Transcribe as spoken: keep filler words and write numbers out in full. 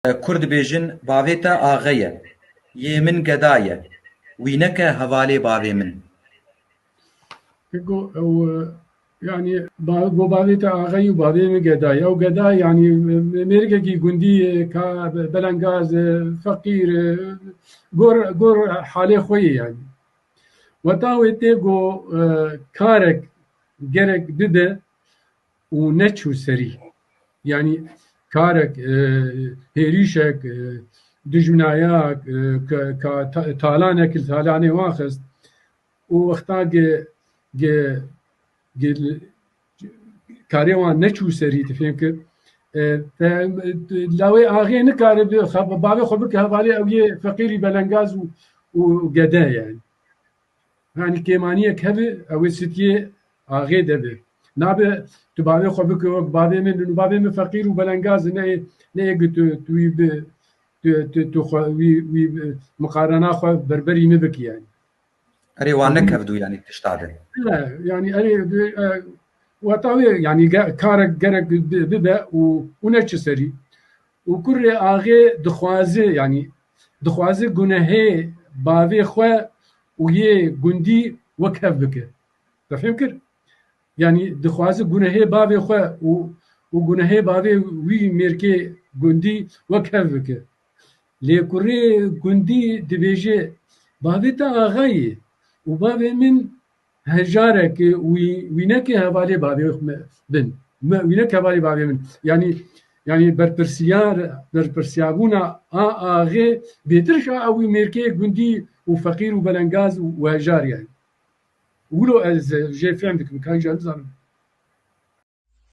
Kur dibêjin, bavê te axe ye, yê min geda ye, wî neke hevalê bavê min. Go ew, yani, ba-, go bavê te axeyî û bavê min geda ye. Ew geda, yani, mêrikekî gundî ye, ka be-, belengaz e, feqîr e, gor, gor halê xwe ye, yani. Weta wê tê go, e, karek gerek bibe û neçû serî. Yani, karek, e, hêrîşek, e, dijminayak, e, ka, ka ta-, talanek li talanê wan xist û wexta ge, ge, ge, karê wan neçû serî, tu fêm kir. E, te, lawê axê nikare bi, xe-, bavê xwe bike hevalê ew yê feqîrî belengaz û, û gede yani. Yani kêmaniyek hebe, ew ê sitiyê axê de be. Nabe tu bavê xwe bike wek bavê min, û bavê min feqîr û belengaz e, ne, ne yek tu, tu wî bi, tu, tu, tu xwe, wî, wî, e, miqarena xwe berberî min bikî yani. Erê, wan nekevdû yani tişta de. Ne, yani erê, e, weta wê yani ge-, karek gerek bi-, bibe û, û neçi serî. Û kurê axê dixwaze, yani dixwaze gunehê bavê xwe û yê gundî wek hev bike. Te fêm kir? Yani dixwaze gunehê bavê xwe û, û gunehê bavê wî mêrkê gundî wek hev bike. Lê kurê gundî dibêje, bavê te axa ye û bavê min hejarek e, wî, wî neke hevalê bavê me bin. Me, wî neke hevalê bavê min. Yani, yani berpirsiyar, berpirsiyabûna a axê bêtir ji a wî mêrkê gundî û feqîr û belengaz û, û hejar yani. Wilo ez jê fêm dikim, ka jî nizanim.